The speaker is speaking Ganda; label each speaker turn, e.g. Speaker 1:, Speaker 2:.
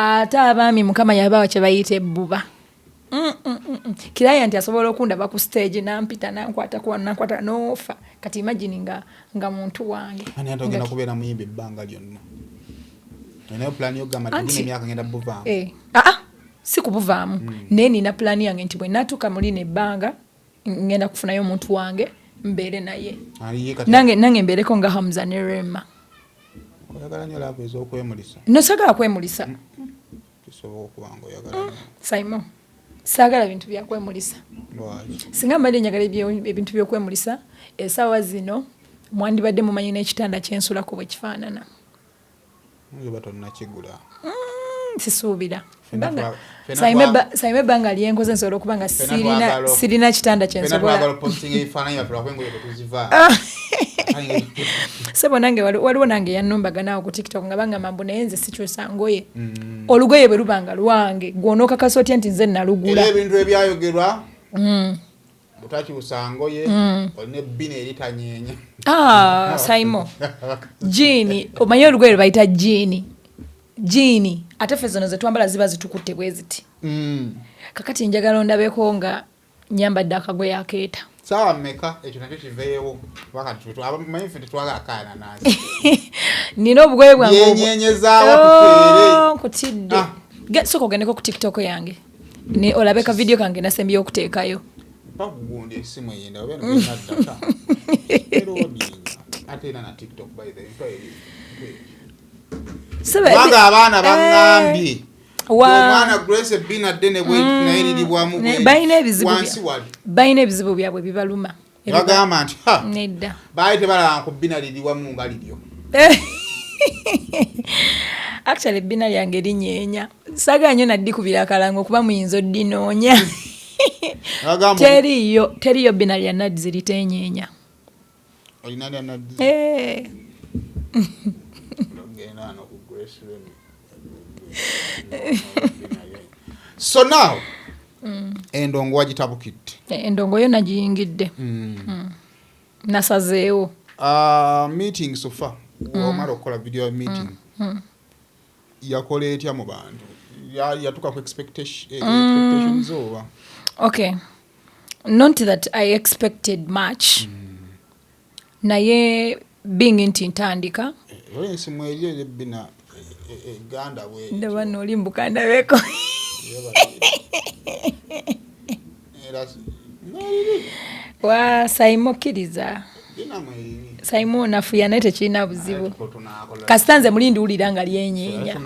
Speaker 1: Ate abaami Mukama yabawa kye bayita ebbuba. Kiraya nti asobola okundaba ku stage nampita, nankwatako wano, nankwata nofa. Kati imagine nga muntu wange.
Speaker 2: Ani ate ogenda kubeera muyimbi ebbanga lyonna? Olinayo pulaani yokugamba nti gino emyaka ngenda buvaamu?
Speaker 1: Eh, aa, si kubuvaamu, naye nina pulaani yange nti bwe natuuka mulino ebbanga, ngenda kufunayo omuntu wange mbeere naye.
Speaker 2: Ali ye kati.
Speaker 1: Nange mbeereko nga Hamza ne Rema.
Speaker 2: Oyagala nnyo love ez'okwemulisa.
Speaker 1: No, sagala kwemulisa.
Speaker 2: Kisobola okuba nga oyagala nnyo.
Speaker 1: Simon, saagala bintu byakwemulisa.
Speaker 2: Lwaki?
Speaker 1: Singa mbadde njagala ebintu byokwemulisa, essaawa zino mwandibadde mumanyi n'ekitanda kyensulako bwe kifaanana.
Speaker 2: Oyinza oba tonnakigula.
Speaker 1: Sisuubira.
Speaker 2: Ffenna
Speaker 1: Saime, ebbanga lyenkoze nsobola okuba nga
Speaker 2: Ffenna
Speaker 1: sirina kitanda
Speaker 2: Ffenna
Speaker 1: kyensobola.
Speaker 2: twagala opostinga ebifaananyi byaffe, lwakuba engoye tetuziva.
Speaker 1: Sebo, nange waliwo nange yannumbaganawo ku TikTok nga bangamba mbu naye nze sikyusa ngoye. Olugoye bwe luba nga lwange, gw'onookakasa otya nti nze nalugula?
Speaker 2: Era ebintu ebyayogerwa, butakyusa ngoye, olina ebbina eritanyeenya.
Speaker 1: Ah, Saimo, jean, omanyi olugoye lwe bayita jean? Jean ate ffe zino zetwambala ziba zitukutte bwe ziti. Kakati njagala ondabeko nga nyambadde akagoye akeeta.
Speaker 2: Saawa mmeka? Ekyo nakyo kiveewo, kubanga manyi ffe tetwagala kaana nansi.
Speaker 1: Nina obugoye bwange
Speaker 2: Byenyenyezaawo tufeere.
Speaker 1: Oh, nkutidde.
Speaker 2: Ah.
Speaker 1: Sooka ogendeko ku TikTok yange ne olabe ka video kange nasembyeyo okuteekayo.
Speaker 2: Bakugundi esimu eyenda oba eno data erodinga, ate era na TikTok, by the way, mpa eri. Kubanga abaana baŋŋambye omwana Grace ebbina ddene bwe naye liribwamu
Speaker 1: Balina ebizibu
Speaker 2: wansi wali.
Speaker 1: Balina ebizibu byabwe bibaluma.
Speaker 2: Bagamba nti ha
Speaker 1: Nedda.
Speaker 2: Baali tebalaba ku bbina liri wamu nga liryo.
Speaker 1: Actually, ebbina lyange linyeenya. Saagala nnyo naddikubira akalango kuba muyinza oddinoonya.
Speaker 2: Bagamba
Speaker 1: Teriyo bbina lya Nadzi litenyeenya.
Speaker 2: Olina lya Nadzi?
Speaker 1: Eh.
Speaker 2: Ogenda wano ku Grace Remy. So now endongo wagitabukidde?
Speaker 1: Endongo yo nagiyingidde. Nasazeewo.
Speaker 2: Meeting so far, omala okukola video ya meeting, yakola etya mu bantu? Yatuuka ku expectations oba?
Speaker 1: Okay, not that I expected much, naye being nti ntandika.
Speaker 2: Oba ensimu eri eri ebbina eganda bwe.
Speaker 1: Ndaba nooli mbuka ndabeko.
Speaker 2: Era mweriri.
Speaker 1: Wa Saimo, kkiriza.
Speaker 2: Bina mweriri.
Speaker 1: Saimo onafuya, naye tekirina buzibu.
Speaker 2: Tuko tunaakola.
Speaker 1: Kasita nze muli ndiwulira nga lyenyeenya.